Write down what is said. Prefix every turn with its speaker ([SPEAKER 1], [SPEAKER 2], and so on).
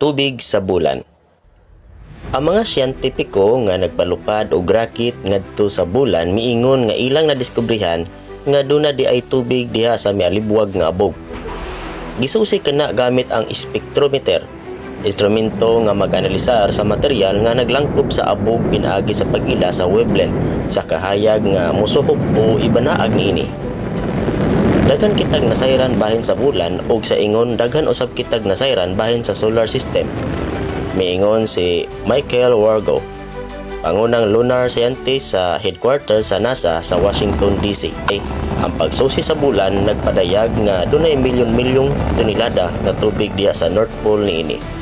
[SPEAKER 1] Tubig sa bulan. Ang mga siyentipiko nga nagpalupad og rocket ngadto sa bulan miingon nga ilang nadiskubrehan nga duna diay tubig diha sa mialibwag nga abog. Gisusi kana gamit ang spectrometer, instrumento nga mag-analisar sa material nga naglangkob sa abog pinaagi sa pag-ila sa wavelength sa kahayag nga mosuhop o ibanaag niini. Daghan kitag nasayran bahin sa bulan ug sa ingon daghan usab kitag nasayran bahin sa solar system. Miingon si Michael Wargo, pangunang lunar scientist sa headquarters sa NASA sa Washington DC. Ay, ang pagsusi sa bulan nagpadayag nga dunay milyon-milyong tonelada nga tubig diha sa North Pole niini.